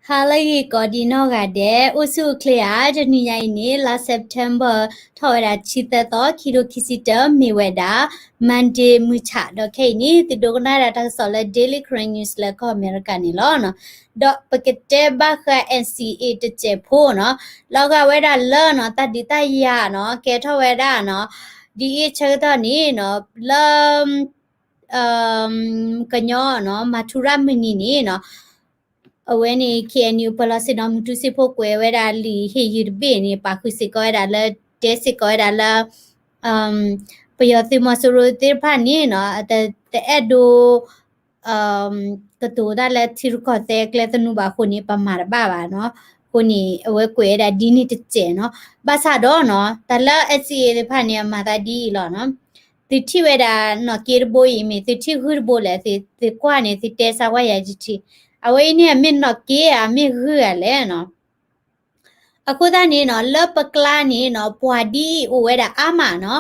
ဟါလၢအဂ့ၤကိးဒံနီၢ်ဂၤဒဲး, အိၣ်ဆူၣ်အိၣ်ချ့ဧါ. တနံၤညါအံၤန့ၣ် လါ September ထီၣ်ဝဲဒၣ်တဆံသၢသီ ခံကထိခံဆံတၢ မ့ၢ်ဝဲဒၣ် Monday မုၢ်ဆၣ် ဒီးခဲအံၤန့ၣ် သုဒိကနၣ်ဒၣ်တၢ်ကစီၣ်လၢ Daily Karen News လၢကီၢ်အမဲရကၤန့ၣ်လီၤ. ဒီးပကတဲဘၣ်ဃး NCA တစဲးဖိနီၤ, လီၤဂာ်ဝဲဒၣ်လၢနီၤ တၢ်ဒုးတၢ်ယၤနီၤ ကဲထီၣ်ဝဲဒၣ်နီၤ, ဒ်အံၤဆၢကတီၢ်န့ၣ်နီၤ လၢ ကညီနီၤ မၤထူရၤမုၢ်နံၤန့ၣ်နီၤ အဝဲန့ၣ် KNU ပၢၤလီၤဆ့ၣ်နီၤ မူတူစ့ဖိကွဲးဝဲဒၣ်လံာ်ဟ့ၣ်ယုၢ်တဘ့ၣ်န့ၣ် ပာ်ဃုာ်စ့ၢ်ကီးဝဲဒၣ်လၢ တဲစ့ၢ်ကီးဝဲဒၣ်လၢ ပယီၤသုးမီၤစိရိၤသ့ၣ်တဖၣ်န့ၣ်နီၤ တအဲၣ်ဒိး ကတိၤတၢ်လၢထံရူၢ်ကီၢ်သဲးကျဲသနူဘၣ်အဃိန့ၣ် ပမၤတဘၣ်ဘၣ်နီၤ. အဃိန့ၣ် အဝဲကွဲးဝဲဒၣ်ဒ်န့ၣ်တစဲးနီၤ. ဘၣ်ဆၣ်ဒီးနီၤ တၢ်လၢ NCA သ့ၣ်တဖၣ်န့ၣ် အမၤသးဒ်အံၤလီၤနီၤ. သုထံၣ်ဝဲဒၣ်နီၣ်က့တဘိအံၤ မ့ၢ်သုထံၣ်ဂုၢ်တဘိလဲၣ်, သုကွၢ်န့ၣ် သုတဲဆါကွၢ်ယၤယထံၣ်. အဝဲအံၤန့ၣ်အမ့ၢ်နီၣ်က့ဧါ မ့ၢ်ဂုၢ်ဧါလဲၣ်နီၤ. အဃိသတးန့ၣ်နီၤ လၢပကျါန့ၣ်နီၤ ပှၤဒ်အံၤအိၣ်ဝဲဒၣ်အါမးနီၤ,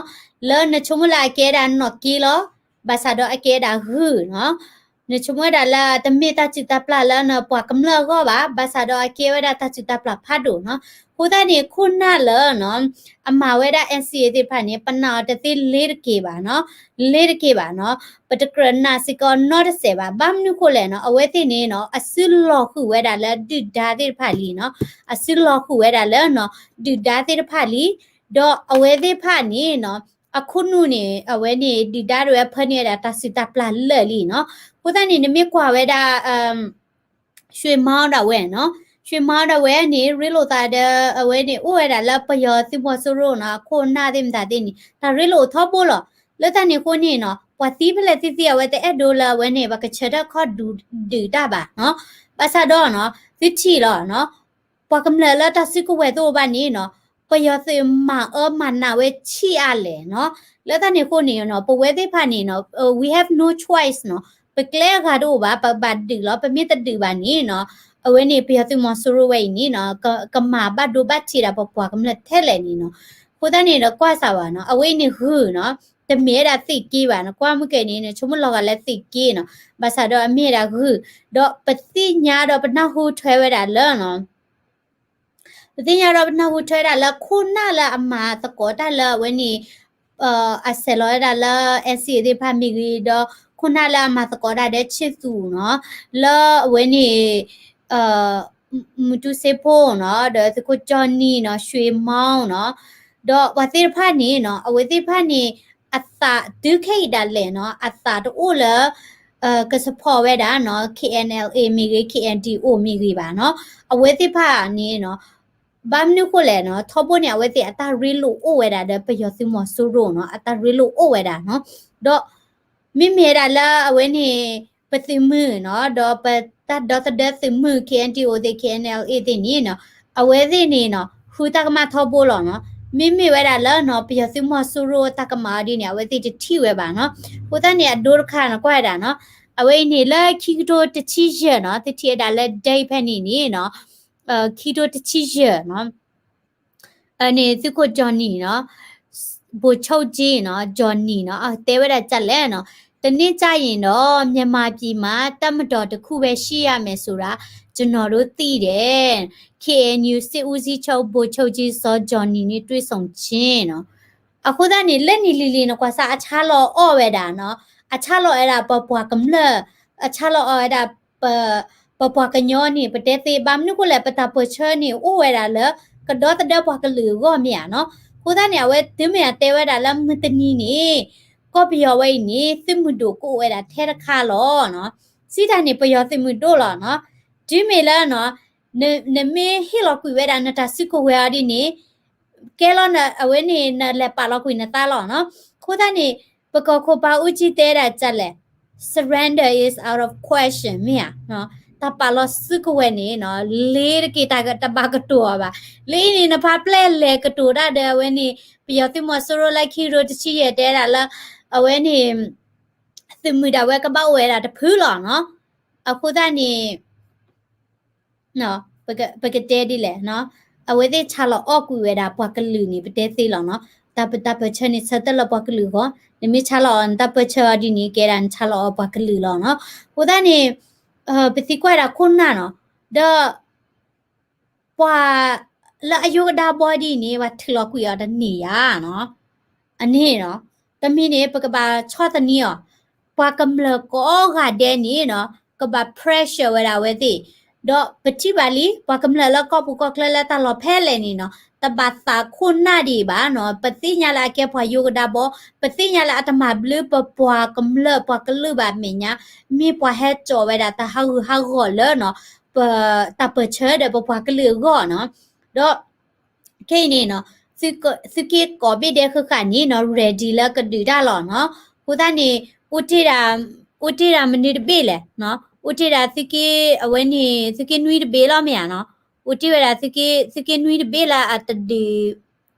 လၢနဆိကမိၣ်လၢအကဲဒၣ်နီၣ်က့လီၤ, ဘၣ်ဆၣ်ဒီးအကဲဒၣ်ဂုၢ်နီၤ. နဆိကမိၣ်ဝဲဒၣ်လၢတမ့ၢ်တၢ်စုၣ်တၢ်ပျၢ်လၢနပှၤကမျၢၢ်အဂီၢ်ဘၣ်, ဘၣ်ဆၣ်ဒီးအကဲဝဲဒၣ်တၢ်စုၣ်တၢ်ပျၢ်ဖးဒိၣ်နီၤ. အဃိသတးန့ၣ် ခိၣ်နၢ်လၢနီၤ အမၤဝဲဒၣ် NCA သ့ၣ်တဖၣ်န့ၣ် ပနာ်အီၤတသ့လ့ၤတက့ၢ်ဘၣ်နီၤ, လ့ၤတက့ၢ်ဘၣ်နီၤ. ပတကြၢးနာ်စ့ၢ်ကီးနီတစဲးဘၣ်. ဘၣ်မနုၤဃိလဲၣ်နီၤ, အဝဲသ့ၣ်န့ၣ်နီၤ အစုလီၤဃုာ်ဝဲဒၣ်လၢဒုၣ်ဒါသ့ၣ်တဖၣ်လံနီၤ, အစုလီၤဃုာ်ဝဲဒၣ်လၢနီၤ ဒုၣ်ဒါသ့ၣ်တဖၣ်လံ. ဒီးအဝဲသ့ၣ်တဖၣ်န့ၣ်နီၤ အခိၣ်နူာ်န့ၣ် အဝဲန့ၣ် ဒုၣ်ဒါဒၣ်ဝဲဖၢန့ၢ်ဝဲဒၣ်တၢ်စုၣ်တၢ်ပျၢ်လၢာ်လံနီၤ. အဃိသတးန့ၣ် နမ့ၢ်ကွၢ်ဝဲဒၣ် ရွှေမောင်း ဒၣ်ဝဲနီၤ, ရွှေမောင်း ဒၣ်ဝဲန့ၣ် ရ့လိာ်သးဒီး အဝဲန့ၣ် အိၣ်ဝဲဒၣ်လၢပယီၤသုးမီၤစိရိၤနီၤ အခိၣ်အနၢ်သ့ၣ်မတၤသ့ၣ်န့ၣ် တၢ်ရ့လိာ်အီၤထီဘိလီၤ. လၢတၢ်န့ၣ်အဃိန့ၣ်နီၤ ပှၤသံဖဲလဲၣ်သံသံ အဝဲတအဲၣ်ဒိးလၢအဝဲန့ၣ် ပှၤကဆၢထၢၣ်ခီၣ်ဒုးတၢ်ဘၣ်နီၤ. ဘၣ်ဆၣ်ဒီးနီၤ သုထံၣ်လီၤနီၤ ပှၤကမျၢၢ်လၢတၢ်စုကဝဲၤတအိၣ်ဘၣ်န့ၣ်နီၤ ပယီၤသုးမၤအၢမၤနးဝဲဆံးအါလဲၣ်နီၤ. လၢတၢ်န့ၣ်အဃိန့ၣ်နီၤ ပဝဲသ့ၣ်တဖၣ်န့ၣ်နီၤ we have no choice နီၤ, ပကျဲအဂၤတအိၣ်ဘၣ်, ပဘၣ်ဒုးလီၤ. ပမ့ၢ်တဒုးဘၣ်န့ၣ်နီၤ အဝဲန့ၣ် ပယီၤသုးမီၤစိရိၤဝဲအံၤန့ၣ်နီၤ ကမၤဘၣ်ဒိဘၣ်ထံးဒၣ်ပပှၤကမျၢၢ်ထဲလဲၣ်န့ၣ်နီၤ. အဃိသတးန့ၣ်ဒီးကွၢ်စးဘၣ်နီၤ အဝဲအံၤန့ၣ်ဂုၢ်နီၤ, တမ့ၢ်ဝဲဒၣ်သုးက့ဘၣ်နီၤ. ကွၢ်မုၢ်ကဲန့ၣ် နဆိကမိၣ်လီၤဂာ်လၢသုးက့နီၤ, ဘၣ်ဆၣ်ဒီးအမ့ၢ်ဝဲဒၣ်ဂုၢ်, ဒီးပသ့ၣ်ညါဒီးပနၢ်ဟူထွဲဝဲဒၣ်လၢနီၤ ပသ့ၣ်ညါဒီးပနၢ်ဟူထွဲဒၣ်လၢခိၣ်နၢ်လၢအမၤသကိးတၢ်လၢအဝဲန့ၣ် အဆဲးလီၤဝဲဒၣ်လၢ NCA သ့ၣ်တဖၣ်မ့ၢ်ဂ့ၤ, ဒီးခိၣ်နၢ်လၢအမၤသကိးတၢ်ဒီး ချစ်သူ နီၤ, လၢအဝဲန့ၣ် မူတူစ့ဖိနီၤ, ဒီးသုးခိၣ်ကၠီနံၤနီၤ, ရွှေမောင်းနီၤ, ဒီးပှၤသ့ၣ်တဖၣ်န့ၣ်နီၤ, အဝဲသ့ၣ်တဖၣ်န့ၣ် အသးတုၤခဲအံၤဒၣ်လဲာ်နီၤ, အသးတအိၣ်လၢ က support ဝဲဒၣ်နီၤ KNLA မ့ၢ်ဂ့ၤ KNDO မ့ၢ်ဂ့ၤဘၣ်နီၤ, အဝဲသ့ၣ်တဖၣ်န့ၣ်နီၤ, ဘၣ်မနုၤဃိလဲၣ်နီၤ, ထီဘိန့ၣ် အဝဲသ့ၣ်အတၢ်ရ့လိာ်အိၣ်ဝဲဒၣ်ဒီးပယီၤသုးမီၤစိရိၤနီၤ, အတၢ်ရ့လိာ်အိၣ်ဝဲဒၣ်နီၤ, ဒီး မ့မ့ၢ်ဝဲဒၣ်လၢအဝဲန့ၣ် ပသုးမုၢ်နီၤ, ဒီးပတၢ်ဒီသဒၢသုးမုၢ် KNDO သ့ၣ် KNLA သ့ၣ်န့ၣ်နီၤ, အဝဲသ့ၣ်န့ၣ်နီၤ ဃုတၢ်ကမၣ်ထီဘိလီၤနီၤ, မ့မ့ၢ်ဝဲဒၣ်လၢနီၤ ပယီၤသုးမီၤစိရိၤတၢ်ကမၣ်အီၤဒ်န့ၣ် အဝဲသ့ၣ်တထံၣ်ဝဲဘၣ်နီၤ, အဃိသတးန့ၣ် အဒိတခါနီၤ ကွၢ်ဝဲဒၣ်နီၤ, အဝဲအံၤန့ၣ်လၢခံကထိတဆံယဲၢ်နီၤ, သုထံၣ်ဝဲဒၣ်လၢ date ဖဲန့ၣ်န့ၣ်နီၤ, ခံကထိတဆံယဲၢ်နီၤ န့ၣ် သုးခိၣ် Johnny နီၤ, ဗိုလ်ချုပ်ကြီးနီၤ, Johnny နီၤ, တဲဝဲဒၣ်ဒ်လဲၣ်နီၤ, တနေ့ကျရင်တော့ မြန်မာပြည်မှာ တပ်မတော်တစ်ခုပဲ ရှိရမယ်ဆိုတာ ကျွန်တော်တို့ သိတယ်။ KNU စစ်ဦးစီးချုပ် ဗိုလ်ချုပ်ကြီး စော Johnny နဲ့ တွေ့ဆုံခြင်းနီၤ. အဃိသတးန့ၣ် လၢနံၤလံၤလံၤ နကွၢ်စၢ် အဆါလီၤအီၣ်ဝဲဒၣ်နီၤ, အဆါလီၤဝဲဒၣ်ပပှၤကမျၢၢ်, အဆါလီၤအီၣ်ဝဲဒၣ် ပပှၤကညီန့ၣ် ပတဲသ့, ဘၣ်မနုၤဃိလဲၣ် ပတၢ်ပၢၢ်ဆၢန့ၣ် အိၣ်ဝဲဒၣ်လၢ ကဒီသဒၢပှၤကလုာ်အဂီၢ်မ့ၢ်ဧါနီၤ. အဃိသတးန့ၣ် အဝဲတုၤမ့ၢ်အတဲဝဲဒၣ်လၢမုၢ်တနံၤန့ၣ် ကီၢ်ပယီၤဝဲအံၤန့ၣ် သုးမုၢ်ဒိၣ်ကအိၣ်ဝဲဒၣ်ထဲတခါလီၤနီၤ. စံးတၢ်န့ၣ် ပယီၤသုးမုၢ်ဒိၣ်လီၤနီၤ. တုၤမ့ၢ်လၢနီၤ နမ့ၢ်ဟ့ၣ်လီၤကွံာ်ဝဲဒၣ်နတၢ်စုကဝဲၤအီၤဒ်န့ၣ် ကဲလီၤ အဝဲန့ၣ် နလဲၤပာ်လီၤကွံာ်နသးလီၤနီၤ. အဃိသတးန့ၣ် ပကီၢ်ခိၣ်ပၢ်အူကၠံတဲဒၣ်ဒ်လဲၣ်, surrender is out of question မ့ၢ်ဧါ. တၢ်ပာ်လီၤစုကဝဲၤန့ၣ်နီၤ လ့ၤတက့ၢ် တၢ်တဘၣ်ကတိၤအီၤဘၣ်. လၢအံၤန့ၣ် နဖးပျဲၢ်လဲၤကတိၤတၢ်ဒီးအဝဲန့ၣ် ပယီၤသုးမီၤစိရိၤလၢခံကထိတဆံယဲၢ်တဲဒၣ်လၢ အဝဲန့ၣ် သုးမုၢ်ဒၣ်ဝဲကဘၣ်အိၣ်ဝဲဒၣ်တဖုလီၤနီၤ. အဃိသတးန့ၣ် ပကတဲဒ်လဲၣ်, အဝဲသ့ၣ်ဆါလီၤအီၣ်ကွံာ်ဝဲဒၣ်ပှၤကလုာ်န့ၣ် ပတဲသ့လီၤနီၤ. တၢ်ပတၢ်ပၢၢ်ဆၢန့ၣ် ဆၢထၢၣ်လၢပှၤကလုာ်အဂီၢ်, နမ့ၢ်ဆါလီၤအီၤနတၢ်ပၢၢ်ဆၢအီၤဒ်န့ၣ် ကဲဒၣ်နဆါလီၤအီၣ်ပှၤကလုာ်လီၤနီၤ. အဃိသတးန့ၣ် ပသံကွၢ်ဒၣ်ခိၣ်နၢ်နီၤ, ဒီး ပှၤလၢအယိကဒါဘီဒ်န့ၣ် ပှၤထုးလီၤကွံာ်အီၤတန့ၢ်ယၤနီၤ. အန့ၣ်နီၤ, တမံၤန့ၣ် ပကဘၣ်ဆီၣ်သနံးအီၤ, ပှၤကမျၢၢ်ကိးဂၤဒဲးန့ၣ်နီၤ ကဘၣ် pressure ဝဲဒၣ်အဝဲသ့ၣ်, ဒီးပထံၣ်ဘၣ်လံ ပှၤကမျၢၢ်လၢကီၢ်ပူၤကီၢ်ချၢလၢတၢ်လီၢ်ဖဲလဲၣ်န့ၣ်နီၤ တဘၣ်သးခိၣ်နၢ်ဒံးဘၣ်နီၤ. ပသ့ၣ်ညါလၢအကဲပှၤယိကဒါဘီ, ပသ့ၣ်ညါလၢအတမၤဘျုးပပှၤကမျၢၢ်ပှၤကလုာ်ဘၣ်အမဲာ်ညါ, မ့ၢ်ပှၤဟဲစိာ်ဝဲဒၣ်တၢ်ဟးဂူာ်ဟးဂီၤလၢနီၤ ပတၢ်ပၢၢ်ဆၢဒီးပပှၤကလုာ်အဂီၢ်နီၤ. ဒီးခဲအံၤန့ၣ်နီၤ သုးက့ကိးဘ့ၣ်ဒဲးဃၣ်ဃၣ်န့ၣ်နီၤ ready လၢကဒုးတၢ်လီၤနီၤ. အဃိသတးန့ၣ် အိၣ်တ့ၢ်ဒၣ်, အိၣ်တ့ၢ်ဒၣ်မနုၤတဘ့ၣ်လဲၣ်နီၤ, အိၣ်တ့ၢ်ဒၣ်သုးက့ အဝဲန့ၣ် သုးက့နွံတဘ့ၣ်လီၤမ့ၢ်ဧါနီၤ. အိၣ်တ့ၢ်ဝဲဒၣ်သုးက့, သုးက့နွံတဘ့ၣ်လၢအတဒုး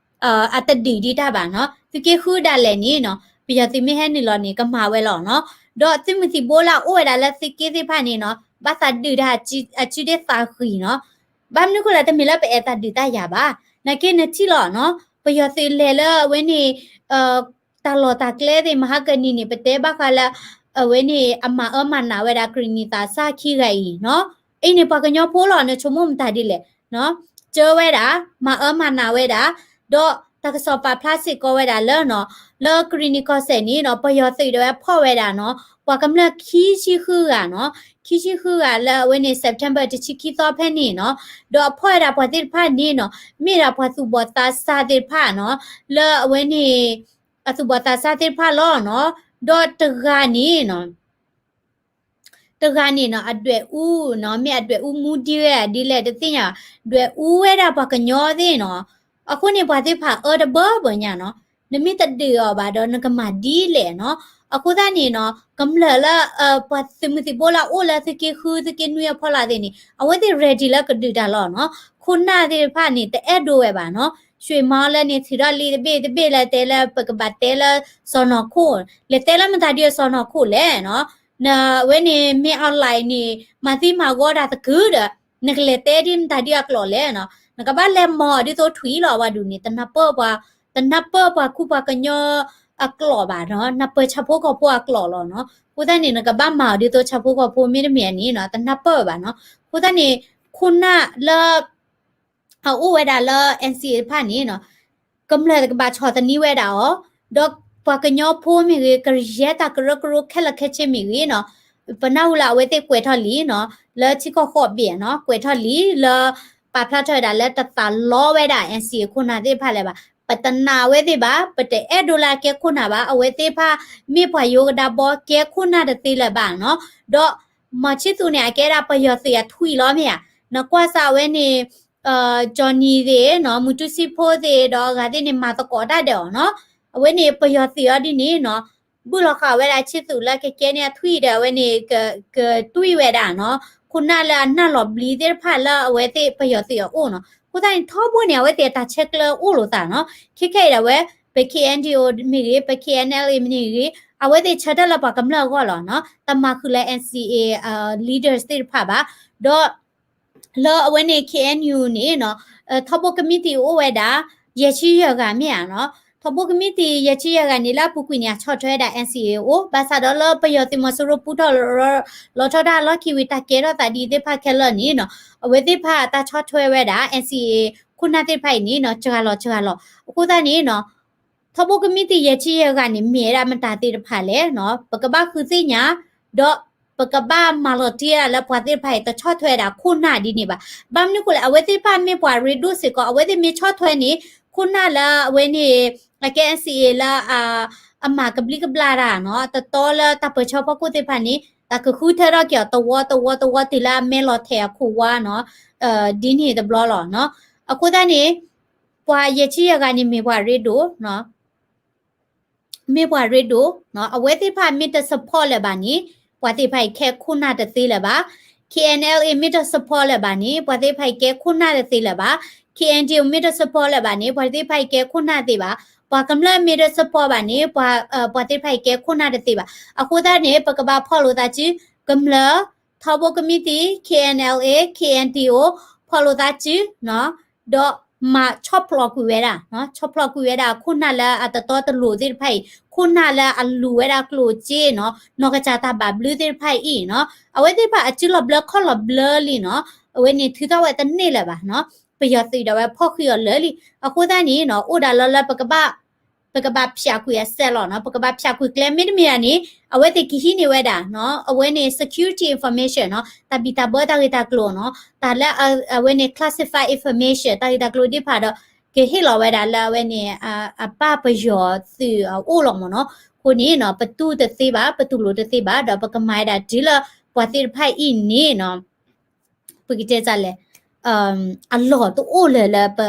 အတဒုးဒံးတၢ်ဘၣ်နီၤ. သုးက့ဃုဒၣ်လဲာ်န့ၣ်နီၤ ပယီၤသုးမ့ၢ်ဟဲနုာ်လီၤန့ၣ် ကမၤဝဲလီၤနီၤ. ဒီးသုးမုၢ်သံၣ်ဘိလၢအအိၣ်ဝဲဒၣ်လၢသုးက့သ့ၣ်တဖၣ်န့ၣ်နီၤ ဘၣ်သးဒုးတၢ်အစုဒ့သးဃံၤနီၤ. ဘၣ်မနုၤဃိလဲၣ် တမ့ၢ်လၢပအဲၣ်တၢ်ဒုးတၢ်ယၤဘၣ်. နာ်က့နထံၣ်လီၤနီၤ ပယီၤသုးလဲၤလၢအဝဲန့ၣ် တၢ်လီၢ်တၢ်ကျဲသ့ၣ် မဟါကနံၤန့ၣ် ပတဲဘၣ်ဃးလၢ အဝဲန့ၣ် အမၤအၢမၤနးဝဲဒၣ်ကရံၣ်နံၣ်သးစၢ်ခံဂၤအံၤနီၤ. အံၤန့ၣ် ပှၤကညီဖိလီၤ နဆိကမိၣ်မတၤဒ်လဲၣ်နီၤ. စၢဝဲဒၣ်, မၤအၢမၤနးဝဲဒၣ်, ဒီးတၢ်ကစီၣ်ပာ်ဖျါစ့ၢ်ကီးဝဲဒၣ်လၢနီၤ လၢကရံၣ်နံၣ်ကီၢ်စဲၣ်န့ၣ်နီၤ ပယီၤသုးဒၣ်ဝဲဖီၣ်ဝဲဒၣ်နီၤ ပှၤကမျၢၢ်ခံဆံဃုဂၤနီၤ, ခံဆံဃုဂၤလၢအဝဲန့ၣ် September တဆံခံသီဖဲန့ၣ်နီၤ, ဒီးအဖီၣ်ဝဲဒၣ်ပှၤသ့ၣ်တဖၣ်န့ၣ်နီၤ မ့ၢ်ဒၣ်ပှၤသူၣ်ဘီၣ်သးစၢ်သ့ၣ်တဖၣ်နီၤ, လၢအဝဲန့ၣ် အသူၣ်ဘီၣ်သးစၢ်သ့ၣ်တဖၣ်လီၤနီၤ. ဒီးတဂၤန့ၣ်နီၤ တဂၤန့ၣ်နီၤ အဒွဲၣ်အူနီၤ မ့ၢ်အဒွဲၣ်အူမူဒံဝဲဒၣ်ဒ်လဲၣ်တသ့ၣ်ညါ, ဒွဲၣ်အူဝဲဒၣ်ပှၤကညီသ့ၣ်နီၤ. အဃိန့ၣ် ပှၤသ့ၣ်တဖၣ်အၢတဘၢဘၢညါနီၤ, နမ့ၢ်တဒုးအီၤဘၣ်ဒီးနကမၤဒ်လဲၣ်နီၤ. အဃိသတးန့ၣ်နီၤ ကမျၢၢ်လၢ ပှၤသုးမုၢ်သံၣ်ဘိလၢအအိၣ်လၢသုးက့ဃု သုးက့နွံအဖီလာ်သ့ၣ်န့ၣ် အဝဲသ့ၣ် ready လၢကဒုးတၢ်လီၤနီၤ. ခိၣ်နၢ်သ့ၣ်တဖၣ်န့ၣ် တအဲၣ်ဒိးဝဲဘၣ်နီၤ. ဆွ့မီလၢန့ၣ် ထုးထီၣ်လံတဘ့ၣ်တဘ့ၣ်လၢတဲလၢပကဘၣ်တဲလၢစီၤနီၤခိၣ်, လဲၤတဲလၢမတၤဒ်အစီၤနီၤခိၣ်လဲၣ်နီၤ. နဝဲန့ၣ် မ့ၢ် online န့ၣ် မၤသံမၤဂီၤတၢ်သကုၤဒီး နကလဲၤတဲဒ်မတၤဒ်အကျိာ်လဲၣ်နီၤ. နကဘၣ်လဲၤမၤဒ်သိးထွံၣ်လီၤဝဲဒၣ်န့ၣ် တနၢ်ပၢၢ်ပှၤ, တနၢ်ပၢၢ်ပှၤခူပှၤကညီအကျိာ်ဘၣ်နီၤ, နၢ်ပၢၢ်ဆၣ်ဖိကီၢ်ဖိအကျိာ်လီၤနီၤ. အဃိသတးန့ၣ် နကဘၣ်မၤအီၤဒ်သိးဆၣ်ဖိကီၢ်ဖိမ့တမ့ၢ်န့ၣ်နီၤ တနၢ်ပၢၢ်ဘၣ်နီၤ. အဃိသတးန့ၣ် ခိၣ်နၢ်လၢ အအိၣ်ဝဲဒၣ်လၢ N C A တဖၣ်န့ၣ်နီၤ ကမျၢၢ်တကဘၣ်ဆီၣ်သနံးဝဲဒၣ်အီၤ, ဒီးပှၤကညီဖိမ့ၢ်ဂ့ၤ ကယဲၢ်တၢ်ကရၢကရိခဲလၢာ်ခဲဆ့မ့ၢ်ဂ့ၤနီၤ, ပနၢ်ဟူလၢအဝဲသ့ၣ်ကွဲးထီၣ်လံနီၤ, လၢထံကီၢ်ဃိးဘ့ၣ်နီၤ ကွဲးထီၣ်လံလၢ ပာ်ဖျါထီၣ်ဝဲဒၣ်လၢတသးလီဝဲဒၣ် N C A ခိၣ်နၢ်သ့ၣ်တဖၣ်လၢၤဘၣ်. ပတနာ်အဝဲသ့ၣ်ဘၣ်, ပတအဲၣ်ဒိးလၢအကဲခိၣ်နၢ်ဘၣ်, အဝဲသ့ၣ်တဖၣ်မ့ၢ်ပှၤယိကဒါဘီကဲခိၣ်နၢ်တသ့လၢၤဘၣ်နီၤ. ဒီး မီၤဆံသူးန့ၣ် အကဲဒၣ်ပယီၤသုးအထွံၣ်လီၤမ့ၢ်ဧါ, နကွၢ်စးအဝဲန့ၣ် Johnny သ့ၣ်နီၤ မူတူစံဖိသ့ၣ်ဒီးအဂၤသ့ၣ်န့ၣ် မၤသကိးတၢ်ဒီးအီၤနီၤ, အဝဲန့ၣ်ပယီၤသုးအီၤဒ်န့ၣ်နီၤ, ဘုၣ်လီၤဃာ်ဝဲဒၣ်ဆံသူးလၢကကဲန့ၢ်အထွံၣ်ဒီး အဝဲန့ၣ် ကတွံၢ်ဝဲဒၣ်နီၤ, ခိၣ်နၢ်လၢအနၢ်လီၤဘျံးသ့ၣ်တဖၣ်လၢအဝဲသ့ၣ်ပယီၤသုးအအိၣ်နီၤ, အဃိသတးန့ၣ် ထီဘိန့ၣ် အဝဲသ့ၣ်အတၢ်ဆဲးကျၢအိၣ်လိာ်သးနီၤ, ခဲခဲအံၤဒၣ်ဝဲ ပ K N D O မ့ၢ်ဂ့ၤ ပ K N L A မ့ၢ်ဂ့ၤ အဝဲသ့ၣ်ဆၢထၢၣ်လၢပှၤကမျၢၢ်အဂီၢ်လီၤနီၤ, တမၤဃုာ်လၢ N C A leaders သ့ၣ်တဖၣ်ဘၣ်, ဒီး လၢအဝဲန့ၣ် K N U န့ၣ်နီၤ, ထီဘိကမံးတံာ်အိၣ်ဝဲဒၣ် ယဲၢ်ဆံယဲၢ်ဂၤမ့ၢ်ဧါနီၤ, ထီဘိကမံးတံာ်ယဲၢ်ဆံယဲၢ်ဂၤန့ၣ် လၢအပူၤကွံာ်န့ၣ် အဆီၣ်ထွဲဝဲဒၣ် N C A အအိၣ်, ဘၣ်ဆၣ်ဒီးလၢပယီၤသုးမီၤစိရိၤပူထီၣ်လီၤထီၣ်တၢ်လီၢ်ခံဝံၤ တၢ်ကဲထီၣ်သးဒ်သ့ၣ်တဖၣ်ခဲလၢာ်န့ၣ်နီၤ, အဝဲသ့ၣ်တဖၣ်တၢ်ဆီၣ်ထွဲဝဲဒၣ် N C A ခိၣ်နၢ်သ့ၣ်တဖၣ်အံၤန့ၣ်နီၤ စှၤလီၤစှၤလီၤ, အဃိသတးန့ၣ်နီၤ ထီဘိကမံးတံာ်ယဲၢ်ဆံယဲၢ်ဂၤန့ၣ် မ့ၢ်ဝဲဒၣ်မတၤသ့ၣ်တဖၣ်လဲၣ်နီၤ, ပကဘၣ်ဃုသ့ၣ်ညါ, ဒီးပကဘၣ်မၤလီၤတံၢ်ဝဲဒၣ်လၢပှၤသ့ၣ်တဖၣ်အံၤ တဆီၣ်ထွဲဝဲဒၣ်ခိၣ်နၢ်ဒ်န့ၣ်ဘၣ်. ဘၣ်မနုၤအဃိလဲၣ်, အဝဲသ့ၣ်တဖၣ်မ့ၢ်ပှၤရ့ဒိၣ်စ့ၢ်ကီး, အဝဲသ့ၣ်မ့ၢ်ဆီၣ်ထွဲန့ၣ် ခိၣ်နၢ်လၢအဝဲန့ၣ် အကဲ N C A လၢ အမၤကဘျံးကဘျၣ်တၢ်နီၤ, တတီလၢတၢ်ပၢၢ်ဆၢဖီခိၣ်သ့ၣ်တဖၣ်န့ၣ် တၢ်ကဃုထၢထီၣ်က့ၤအီၤ တဝီတဝီတဝီတုၤလၢအမဲလီၤထဲးအခိၣ်ဝါနီၤ, ဒ်န့ၣ်တဘျီလီၤနီၤ. အဃိသတးန့ၣ် ပှၤယဲၢ်ဆံယဲၢ်ဂၤန့ၣ် မ့ၢ်ပှၤရ့ဒိၣ် မ့ၢ်ပှၤရ့ဒိၣ်, အဝဲသ့ၣ်တဖၣ်မ့ၢ်တ support လၢၤဘၣ်န့ၣ် ပှၤသ့ၣ်တဖၣ်အံၤကဲခိၣ်နၢ်တသ့လၢၤဘၣ်. K N L A မ့ၢ်တ support လၢၤဘၣ်န့ၣ် ပှၤသ့ၣ်တဖၣ်အံၤကဲခိၣ်နၢ်တသ့လၢၤဘၣ်. K N D O မ့ၢ်တ support လၢၤဘၣ်န့ၣ် ပှၤသ့ၣ်တဖၣ်အံၤကဲခိၣ်နၢ်တသ့ဘၣ်. ပှၤကမျၢၢ်မ့ၢ်တ support ဘၣ်န့ၣ် ပှၤသ့ၣ်တဖၣ်အံၤကဲခိၣ်နၢ်တသ့ဘၣ်. အဃိသတးန့ၣ် ပကဘၣ်ဖီၣ်လိာ်သးစု ကမျၢၢ် ထီဘိကမံးတံာ် K N L A K N D O ဖီၣ်လိာ်သးစု ဒီးမၤဆီၣ်ဖျိးကွံာ်ဝဲဒၣ်, ဆီၣ်ဖျိးကွံာ်ဝဲဒၣ်ခိၣ်နၢ်လၢအတတီတလိၤသ့ၣ်တဖၣ်အံၤ, ခိၣ်နၢ်လၢအလူၤဝဲဒၣ်ကျိၣ်စ့နီၤ, နီၢ်ကစၢ်တၢ်ဘၣ်ဘျုးသ့ၣ်တဖၣ်အံၤနီၤ, အဝဲသ့ၣ်တဖၣ်အစုလီၤဘျၢခီၣ်လီၤဘျၢလံနီၤ, အဝဲန့ၣ်ထုးထီၣ်ဝဲတန့ၢ်လၢၤဘၣ်နီၤ. ပယီၤသုးဒၣ်ဝဲဖီၣ်ဃံးအီၤလၢာ်လံ. အဃိသတးန့ၣ်နီၤ အိၣ်ဒၣ်လီၤလၢပကဘၣ် ပကဘၣ်ဖၠးကွံာ်အစဲးလီၤနီၤ, ပကဘၣ်ဖၠးကွံာ်ကျဲမ့တမ့ၢ်ဧါန့ၣ် အဝဲသ့ၣ်ကဟံးန့ၢ်ဝဲဒၣ်နီၤ, အဝဲန့ၣ် security information နီၤ, တၢ်ဘံၣ်တၢ်ဘၢတၢ်ဂ့ၢ်တၢ်ကျိၤနီၤ, တၢ်လၢအဝဲန့ၣ် classified information တၢ်ဂ့ၢ်တၢ်ကျိၤသ့ၣ်တဖၣ်ဒီး ကဟ့ၣ်လီၤဝဲဒၣ်လၢအဝဲန့ၣ် အပၢ်ပယီၤသုးအအိၣ်လီၤမ့ၢ်နီၤ. အဃိန့ၣ်နီၤ ပတူၢ်တသ့ဘၣ်, ပတူၢ်လိာ်တသ့ဘၣ်, ဒီးပကမၤဝဲဒၣ်တုၤလၢပှၤသ့ၣ်တဖၣ်အံၤန့ၣ်နီၤ ပကတဲဒ်လဲၣ်, အလီၢ်တအိၣ်လၢၤလၢပ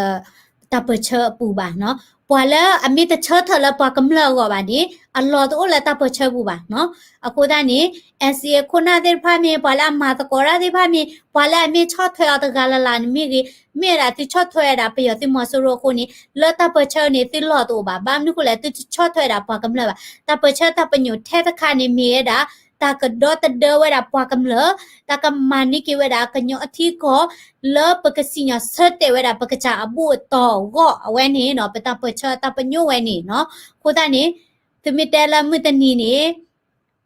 တၢ်ပၢၢ်ဆၢအပူၤဘၣ်နီၤ. ပှၤလၢအမ့ၢ်တဆၢထၢၣ်လၢပှၤကမျၢၢ်အဂီၢ်ဘၣ်န့ၣ် အလီၢ်တအိၣ်လၢတၢ်ပၢၢ်ဆၢပူၤဘၣ်နီၤ. အဃိသတးန့ၣ် NCA ခိၣ်နၢ်သ့ၣ်တဖၣ်မ့ၢ် ပှၤလၢအမၤသကိးတၢ်သ့ၣ်တဖၣ်မ့ၢ် ပှၤလၢအမ့ၢ်ဆီၣ်ထွဲအီၤတဂၤလၢ်လၢ်န့ၣ်မ့ၢ်ဂ့ၤ, မ့ၢ်ဝဲဒၣ်သုဆီၣ်ထွဲဝဲဒၣ်ပယီၤသုးမီၤစိရိၤအဃိန့ၣ် လၢတၢ်ပၢၢ်ဆၢန့ၣ် သုလီၢ်တအိၣ်ဘၣ်. ဘၣ်မနုၤအဃိလဲၣ် သုတဆီၣ်ထွဲဝဲဒၣ်ပှၤကမျၢၢ်ဘၣ်. တၢ်ပၢၢ်ဆၢတၢ်ပညိၣ်ထဲတခါန့ၣ်မ့ၢ်ဝဲဒၣ် တၢ်ကဒီသဒၢဝဲဒၣ်ပှၤကမျၢၢ်, တၢ်ကမၤန့ၢ်က့ၤဝဲဒၣ်ကညီအထံအကီၢ် လၢပကစံၣ်ညီၣ်ဆၢတဲာ်ဝဲဒၣ်ပကစၢ်အဘူၣ်အတီၢ်အဂီၢ် အဝဲန့ၣ်နီၤ ပတၢ်ပၢၢ်ဆၢတၢ်ပညိၣ်ဝဲန့ၣ်နီၤ. အဃိသတးန့ၣ် သုမ့ၢ်တဲလၢမုၢ်တနံၤန့ၣ်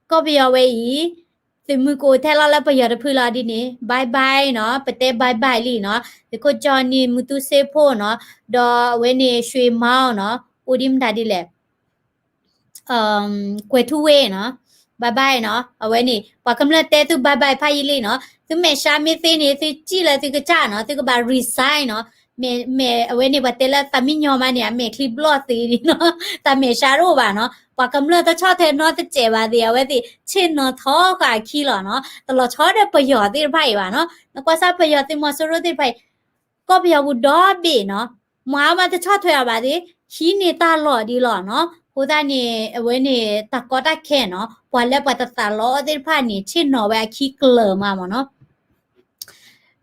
ကီၢ်ပယီၤဝဲအံၤ သုးမုၢ်ကအိၣ်ထဲလီၤလၢပယီၤတဖုလီၤဒ်န့ၣ် bye bye နီၤ, ပတဲ bye bye လံနီၤ. သုးခိၣ်ကၠီနံၤ မူတူစ့ဖိနီၤ, ဒီးအဝဲန့ၣ် ရွှေမောင်းနီၤ, အိၣ်ဒံးမတၤဒ်လဲၣ် ကွဲၤထူဝ့နီၤ, bye bye နီၤ. အဝဲန့ၣ် ပှၤကမျၢၢ်တဲသု bye bye ဖးယံာ်လံနီၤ. သုမဲာ်ဆှးမ့ၢ်သ့န့ၣ် သုစံၣ်လၢသုကစၢ်နီၤ, သုကဘၣ် resign နီၤ. မဲာ် မဲာ် အဝဲန့ၣ် ပှၤတဲလၢသးမံညီမးန့ၣ် အမဲာ်ချံဘျီၣ်သ့န့ၣ်နီၤ, တၢ်မဲာ်ဆှးတအိၣ်ဘၣ်နီၤ. ပှၤကမျၢၢ်တဆီၣ်ထွဲနီတစဲးဘၣ်သ့ၣ် အဝဲသ့ၣ် ဆ့ၣ်နီၤထီဃာ်အခံလီၤနီၤ. တလီၤဆီဒီးပယီၤသ့ၣ်တဖၣ်အံၤဘၣ်နီၤ. နကွၢ်စၢ်ပယီၤသုးမီၤစိရိၤသ့ၣ်တဖၣ်အံၤ ကီၢ်ပယီၤပူၤဒီဘ့ၣ်နီၤ, မၤအါမးတဆီၣ်ထွဲအီၤဘၣ်သ့ၣ် ဟံးန့ၢ်တၢ်လီၢ်ဒ်လီၤနီၤ. အဃိသတးန့ၣ် အဝဲန့ၣ် တၢ်ကီတၢ်ခဲနီၤ, ပှၤလၢပှၤတသးလီအီၤသ့ၣ်တဖၣ်န့ၣ် ဆ့ၣ်နီၤဝဲအခံကျၢၤမးမ့ၢ်နီၤ.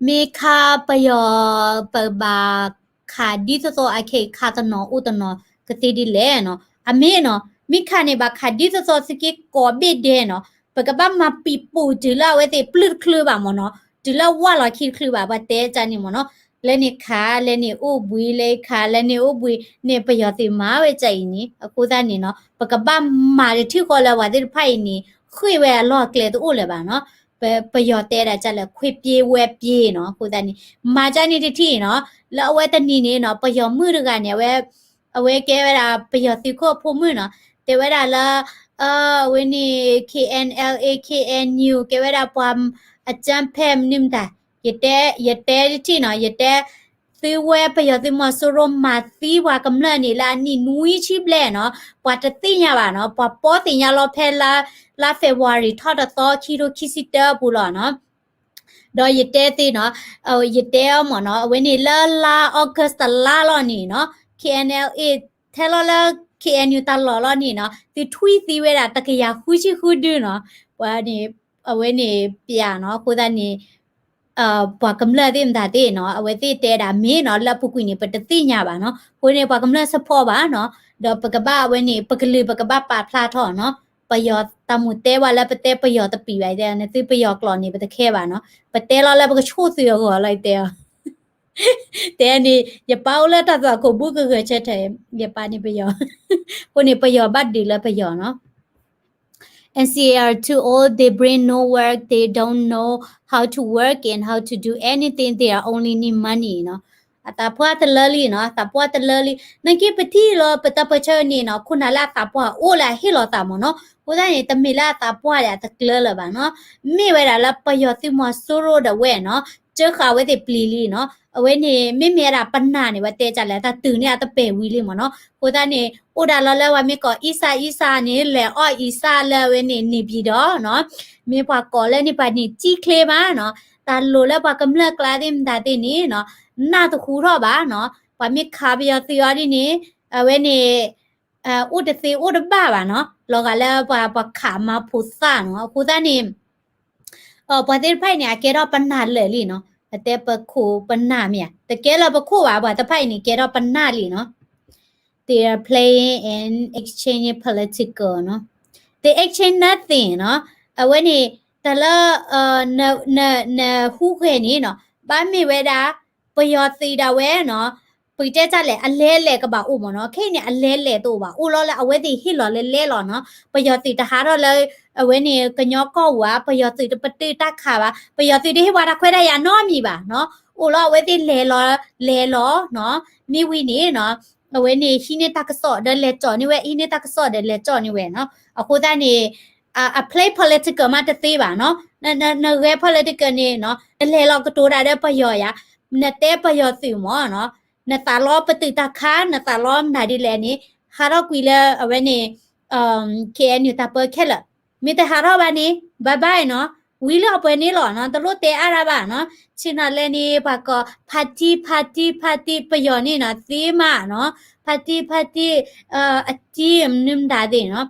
မ့ၢ်ခါပယီၤ ပဘၣ်ခးဒ်သိးသိးအခဲအံၤ ခးတနီၤအိၣ်တနီၤကသ့ဒ်လဲၣ်နီၤ. အမ့ၢ်နီၤ, မ့ၢ်ခးန့ၣ်ဘၣ်ခးဒ်သိးသိးသုးက့ကိးဘ့ၣ်ဒဲးနီၤ, ပကဘၣ်မၤပံာ်ပူၤတုၤလၢအဝဲသ့ၣ်ပျုၢ်တချုးဘၣ်မ့ၢ်နီၤ, တုၤလၢဝၢ်လီၤခံတချုးဘၣ် ပှၤတဲတၢ်န့ၣ်မ့ၢ်နီၤ. လဲန့ၣ်ခး လဲန့ၣ်အိၣ်ဘှံး လဲခး လဲန့ၣ်အိၣ်ဘှံးန့ၣ် ပယီၤသ့ၣ်မၤဝဲဒ်အံၤန့ၣ် အဃိသတးန့ၣ်နီၤ ပကဘၣ်မၤတထံၣ်ဃီလၢပှၤသ့ၣ်တဖၣ်အံၤန့ၣ် ဃ့ၢ်ဝဲအလီၢ်အကျဲတအိၣ်လၢၤဘၣ်နီၤ. ပ ပယီၤတဲဒၣ်ဒ်လဲၣ် ခွေးပြေးဝဲပြေးနီၤ. အဃိသတးန့ၣ် မၤဒ်န့ၣ်တထံၣ်နီၤ, လၢအဝဲတနံၤန့ၣ်နီၤ ပယီၤမုၣ်တဂၤန့ၣ် အဝဲ အဝဲကဲဝဲဒၣ်ပယီၤသုးခိၣ်အဖိမုၣ်နီၤ, တဲဝဲဒၣ်လၢ အဝဲန့ၣ် KNLA KNU ကဲဝဲဒၣ်ပှၤ အကြမ်းဖက် မနုၤမတၤ, ယတဲ ယတဲတထံၣ်နီၤ, ယတဲ သုဝဲပယီၤသုးမီၤစိရိၤမၤသံပှၤကမျၢၢ်န့ၣ် လၢအနံၣ်နွံဆံဘျဲၣ်နီၤ, ပှၤတသ့ၣ်ညါဘၣ်နီၤ, ပှၤပီသ့ၣ်ညါလီၤဖဲလါ လါ February ထီၣ်တသီ ခံထိခံဆံတၢအပူၤလီၤနီၤ. ဒီးယတဲသ့နီၤ, ယတဲအီၤမ့ၢ်နီၤ, အဝဲန့ၣ်လၢလါ August တလါလီၤန့ၣ်နီၤ, KNLA ထဲလီၤလၢ KNU တၢ်လီၢ်လီၤန့ၣ်နီၤ, သုထွံၣ်သံဝဲဒၣ်တကယၤဃုဆံဃုဒုနီၤ, ပှၤန့ၣ် အဝဲန့ၣ်ပျးနီၤ, အဃိသတးန့ၣ် ပှၤကမျၢၢ်သ့ၣ်မတၤသ့ၣ်နီၤ, အဝဲသ့ၣ်တဲဒၣ်မ့ၢ်နီၤ, လၢအပူၤကွံာ်န့ၣ် ပတသ့ၣ်ညါဘၣ်နီၤ, အဃိန့ၣ် ပှၤကမျၢၢ် support ဘၣ်နီၤ, ဒီးပကဘၣ်အဝဲန့ၣ် ပကလုာ်ပကဘၣ်ပာ်ဖျါထီၣ်နီၤ, ပယီၤတၢ်မူၤတဲဝဲလၢပတဲပယီၤတပံာ်ဘၣ်, နသုပယီၤကျိာ်န့ၣ် ပတခဲဘၣ်နီၤ, ပတဲလီၤလၢပကဆိၣ်သုးအဂီၢ်လီၤ ယတဲအီၤ တဲန့ၣ် ယပၢ်အိၣ်လၢတၢ်သွၣ်ခိၣ်ဘူးကဂဲၤဆၢထၢၣ်, ယပၢ်န့ၣ်ပယီၤ, အဃိန့ၣ် ပယီၤဘၣ်ဒုးလၢပယီၤနီၤ. N C A are too old, they bring no work, they don't know how to work and how to do anything, they are only need money နီၤ. အသးပှၢ်တလၢလံနီၤ, အသးပှၢ်တလၢလံ, နက့ပထံၣ်လီၤ ပတၢ်ပၢၢ်ဆၢန့ၣ်နီၤ, ခိၣ်နၢ်လၢအသးပှၢ်အိၣ်လၢအဟ့ၣ်လီၤသးမ့ၢ်နီၤ, အဃိသတးန့ၣ် တမ့ၢ်လၢအသးပှၢ်ဒီးအတကျၢၤလၢၤဘၣ်နီၤ, မ့ၢ်ဝဲဒၣ်လၢပယီၤသုးမီၤစိရိၤဒၣ်ဝဲနီၤ, စၢဃာ်အဝဲသ့ၣ်ပျံၤလံနီၤ, အဝဲန့ၣ် မ့မ့ၢ်ဝဲဒၣ်ပနၢ်န့ၣ် ပတဲဒ်လဲၣ် တၢ်တုၤန့ၣ်အတပဲာ်ဝံၤလံမ့ၢ်နီၤ, အဃိသတးန့ၣ် အိၣ်ဒၣ်လီၤလၢပှၤမ့ၢ်ကိးအံစၢ်အံစၢ်န့ၣ် လဲၤအီၣ်အံစၢ်လၢအဝဲန့ၣ် နေပြည်တော်နီၤ, မ့ၢ်ပှၤကိးလၢန့ၣ်ပှၤန့ၣ် ကံၣ်ချ့မးနီၤ, တၢ်လိၣ်လၢပှၤကမျၢၢ်ကျါသ့ၣ်မတၤသ့ၣ်န့ၣ်နီၤ, နၢ်တဟူထီၣ်ဘၣ်နီၤ, ပှၤမ့ၢ်ခးပယီၤသုးအီၤဒ်န့ၣ် အဝဲန့ၣ် အိၣ်တသ့အိၣ်တဘၣ်ဘၣ်နီၤ, လီၤဂာ်လၢပှၤ ပှၤခးမၤဖိသၣ်နီၤ, အဃိသတးန့ၣ် ပှၤသ့ၣ်တဖၣ်အံၤန့ၣ် အကဲထီၣ်ပနၢ်လၢာ်လံနီၤ, အတဲပခိၣ်ပနၢ်မ့ၢ်ဧါ, တကဲလၢပခိၣ်ဘၣ်, ပှၤသ့ၣ်တဖၣ်အံၤန့ၣ် ကဲထီၣ်ပနၢ်လံနီၤ, they are playing and exchanging political နီၤ, they exchange nothing နီၤ, အဝဲန့ၣ် တၢ်လၢ န န နဟူးဂဲၤန့ၣ်နီၤ, ဘၣ်မ့ၢ်ဝဲဒၣ် ပယီၤသုးဒၣ်ဝဲနီၤ, ပကတဲတၢ်လဲၣ် အလဲလဲၣ်ကဘၣ်အိၣ်မ့ၢ်နီၤ. ခဲအံၤန့ၣ် အလဲလဲၣ်တအိၣ်ဘၣ်, အိၣ်လီၤလၢအဝဲသ့ၣ်ဟ့ၣ်လီၤလၢလဲလီၤနီၤ. ပယီၤသုးတဟးထီၣ်လၢ အဝဲန့ၣ်ကညီကီၢ်ပူၤဧါ, ပယီၤသုးတပတုာ်တၢ်ခးဘၣ်, ပယီၤသုးတဟ့ၣ်ပှၤတၢ်ခွဲးတၢ်ယာ်နီတမံၤဘၣ်နီၤ. အိၣ်လီၤအဝဲသ့ၣ်လဲၤလီၤ လဲၤလီၤနီၤ. မ့ၢ်ဝံၤန့ၣ်နီၤ အဝဲန့ၣ်ဟံးန့ၢ်တၢ်ကစီၣ်ဒီးလဲၤကၠီၣ်န့ၢ်ဝဲ, ဟံးန့ၢ်တၢ်ကစီၣ်ဒီးလဲၤကၠီၣ်န့ၢ်ဝဲနီၤ. အဃိသတးန့ၣ် အ play political မးတသ့ဘၣ်နီၤ. န န နဂဲၤ political န့ၣ်နီၤ နလဲၤလီၤကတိၤတၢ်ဒီးပယီၤယါ, နတဲပယီၤသုးမ့ၢ်နီၤ, နသးလီပတုာ်တၢ်ခး, နသးလီမတၤဒ်လဲၣ်န့ၣ် ဟးထီၣ်ကွံာ်လၢအဝဲန့ၣ် KNU တၢ်ပၢခဲလၢာ်, မ့ၢ်တဟးထီၣ်ဘၣ်န့ၣ် bye bye နီၤ, ဝံၤလၢအပှဲၤန့ၣ်လီၤနီၤ, တလိၣ်တဲအါတၢ်ဘၣ်နီၤ. ဆ့ၣ်နီၤလဲၣ်န့ၣ် ပှၤကိး ဖါတံၢ် ဖါတံၢ် ဖါတံၢ် ပယီၤန့ၣ်နီၤ သ့မးနီၤ, ဖါတံၢ် ဖါတံၢ် အတံၢ် မနုၤမတၤသ့ၣ်နီၤ.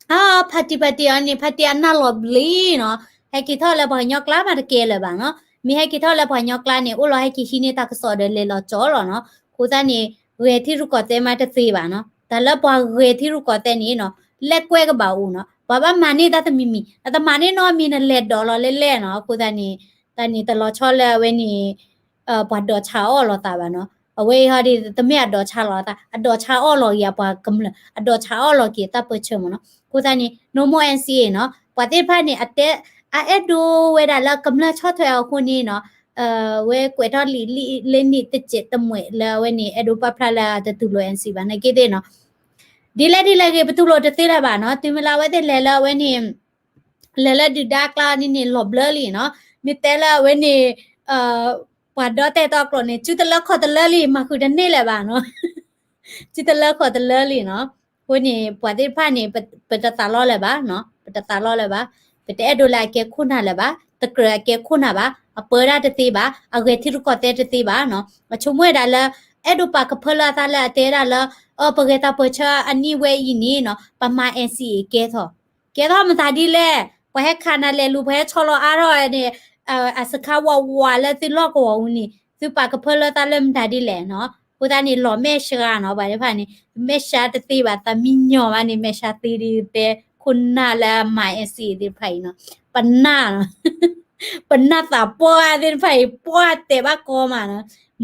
အ ဖါတံၢ် ဖါတံၢ်အီၤန့ၣ် ဖါတံၢ်အနၢ်လီၤဘျ့နီၤ, ဟဲက့ၤထီၣ်လၢပှၤကညီကျါမးတကဲလၢၤဘၣ်နီၤ. မ့ၢ်ဟဲက့ၤထီၣ်လၢပှၤကညီကျါန့ၣ် အိၣ်လီၤဟဲက့ၤဟံးန့ၢ်တၢ်ကစီၣ်ဒီးလဲၤလီၤကၠီလီၤနီၤ. အဃိသတးန့ၣ် ဂဲၤထံရူၢ်ကီၢ်သဲးမးတသ့ဘၣ်နီၤ. တၢ်လၢပှၤဂဲၤထံရူၢ်ကီၢ်သဲးန့ၣ်နီၤ လဲၤကွဲကဘၣ်အိၣ်နီၤ. ပှၤဘၣ်မၤန့ၢ်တၢ်တမံၤမံၤ, နတမၤန့ၢ်နီတမံၤ နလဲၤဒိးလီၤလဲလဲၣ်နီၤ. အဃိသတးန့ၣ် တၢ်န့ၣ်တလီၤဆီလၢအဝဲန့ၣ် ပှၤဒိးဆါအီၣ်လိာ်သးဘၣ်နီၤ. အဝဲအံၤဟီဒ်တမ့ၢ်အဒိးဆါလီၤသး, အဒိးဆါအီၣ်လီၤက့ၤအပှၤကမျၢၢ်, အဒိးဆါအီၣ်လီၤက့ၤတၢ်ပၢဆှၢမ့ၢ်နီၤ. အဃိသတးန့ၣ် no more NCA နီၤ. ပှၤသ့ၣ်တဖၣ်န့ၣ် အတဲ အအဲၣ်ဒိးဝဲဒၣ်လၢကမျၢၢ်ဆီၣ်ထွဲအီၤအဃိန့ၣ်နီၤ ဝဲကွဲးထီၣ်လံာ်လံာ်လၢနံၣ်တစဲးတမှဲးလၢအဝဲန့ၣ် အဲၣ်ဒိးပာ်ဖျါလၢအတတူၢ်လိာ် NCA ဘၣ်နာ်က့သ့ၣ်နီၤ. ဒ်လဲၣ်ဒ်လဲၣ်ဂ့ၤ ပတူၢ်လိာ်တသ့လၢၤဘၣ်နီၤ. တုၤမ့ၢ်လၢအဝဲသ့ၣ်လဲၤလၢအဝဲန့ၣ် လဲၤလၢဒုၣ်ဒါကျါန့ၣ်န့ၣ် လီၤဘျၢလံနီၤ. မ့ၢ်တဲလၢအဝဲန့ၣ် ပှၤဒီတဲာ်တီကျိာ်န့ၣ် စုတလၢခီၣ်တလၢလံ မၤဃုာ်တန့ၢ်လၢၤဘၣ်နီၤ. စုတလၢခီၣ်တလၢလံနီၤ. အဃိန့ၣ် ပှၤသ့ၣ်တဖၣ်န့ၣ် ပတသးလီလၢၤဘၣ်နီၤ, ပတသးလီလၢၤဘၣ်, ပတအဲၣ်ဒိးလၢအကဲခိၣ်နၢ်လၢၤဘၣ်, တကြၢးအကဲခိၣ်နၢ်ဘၣ်, အပၢဒၣ်တသ့ဘၣ်, အဂဲၤထံရူၢ်ကီၢ်သဲးတသ့ဘၣ်နီၤ. အဆိကမိၣ်ဝဲဒၣ်လၢ အဲၣ်ဒိးပာ်ကဖၢလၢအသးလၢအတဲဒၣ်လၢ အ ပဂဲၤတၢ်ပၢဆှၢအနံၣ်ဝဲအံၤန့ၣ်နီၤ ပမၤ NCA ကဲထီၣ် ကဲထီၣ်မတၤဒ်လဲၣ်, ပှၤဟဲခးနၤလဲၤလူၤ ပှၤဟဲဆီလီၤအါထီၣ်န့ၣ် အစခါဝးဝးလၢသုလီၢ်ကဝီၤပူၤန့ၣ် သုပာ်ကဖၢလၢသးလၢမတၤဒ်လဲၣ်နီၤ. အဃိသတးန့ၣ် လီၤမဲာ်ဆှးနီၤ ပှၤသ့ၣ်တဖၣ်န့ၣ် မဲာ်ဆှးတသ့ဘၣ် သးမံညီၤဘၣ်န့ၣ် မဲာ်ဆှးသ့ဒ်တဲ ခိၣ်နၢ်လၢအမၤ NCA သ့ၣ်တဖၣ်အံၤနီၤ ပနၢ် ပနၢ်သးပှၢ်သ့ၣ်တဖၣ်အံၤ ပှၢ်တဲာ်ဘၣ်ကီမးနီၤ.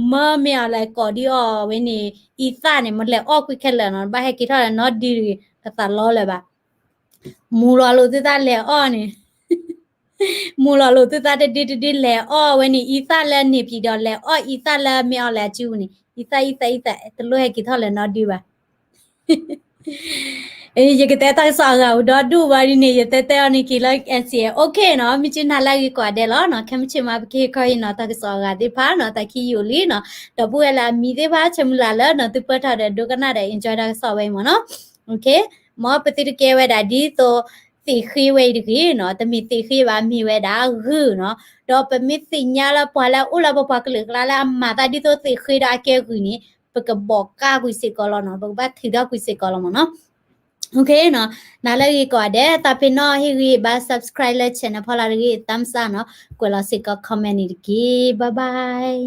မၢမ့ၢ်အီၤလဲၤကိးဒံးအီၤဝဲန့ၣ် အံသၣ်န့ၣ် မလဲၤအီၣ်ကွံာ်ခဲလၢာ်နီၤ ဘၣ်ဟဲက့ၤထီၣ်လဲၤနီၢ်ဒံးတဂ့ၤ တသးလီလၢၤဘၣ်. မူလီၤလိာ်သုသးလဲၤအီၣ်န့ၣ် မူလီၤလိာ်သုသးတဒ့တဒ့လဲၤအီၣ်ဝဲန့ၣ် အံသၣ်လၢန့ၣ်ပံၤဒီးလဲၤအီၣ်အံသၣ်လၢမ့ၢ်အီၤလဲၤအစုပူၤန့ၣ် အံသၣ်အံသၣ်အံသၣ် တလိၣ်ဟဲက့ၤထီၣ်လဲၤနီၢ်ဒံးဘၣ်. ယကတဲတၢ်ကစီၣ်အဂၤပူၤဒီဒူၣ်ဘၣ်ဒ်န့ၣ် ယတဲတဲအီၤန့ၣ်က့ၤလၢ NCA OK နီၤ မ့ၢ်ကနၢ်လၢအဂ့ၤကိးဂၤဒဲးလီၤနီၤ ခဲမုၢ်ဆ့ၣ်မးပကဟ့ၣ်ခီဟ့ၣ်နီၤ တၢ်ကစီၣ်အဂၤသ့ၣ်တဖၣ်နီၤ တၢ်ခံယိာ်လံနီၤ ဒီပုၢ်ဝဲၢ်လၢအမံၤသ့ၣ်တဖၣ် ဆၢမုၢ်လၢ်လၢနီၤ သုပၢၢ်ထီၣ်ဒီးဒိကနၣ်ဒီး enjoy တၢ်ကစီၣ်ဝဲအံၤမ့ၢ်နီၤ မ်ပသုတကဲဝဲဒၣ်ဒ်သိးသ့ၣ်ဃ့ဝဲအံၤတဂ့ၤနီၤ တမ့ၢ်သ့ၣ်ဃ့ဘၣ် မ့ၢ်ဝဲဒၣ်ဂုၢ်နီၤ ဒီးပမ့ၢ်သ့ၣ်ညါလၢပှၤလၢအအိၣ်လၢပပှၤကလုာ်အကျါလၢအမၤသးဒ်သိးသ့ၣ်ဃ့ဒီးအကဲဂုၢ်န့ၣ် ပကဘီးကးကွံာ်စ့ၢ်ကီးလီၤနီၤ ပကဘၣ်ထုးထီၣ်ကွံာ်စ့ၢ်ကီးလီၤမ့ၢ်နီၤ OK နီၤ နၤလၢအဂ့ၤကိးဂၤဒဲး သးပ့ၤနီၣ်ဟ့ၣ်ဂံၢ်ဘါ subscribe လၢ channel ဖီလာ်တဂ့ၤ thumbs up နီၤ ကွဲးလီၤစ့ၢ်ကီး comment န့ၣ်တက့ၢ် bye bye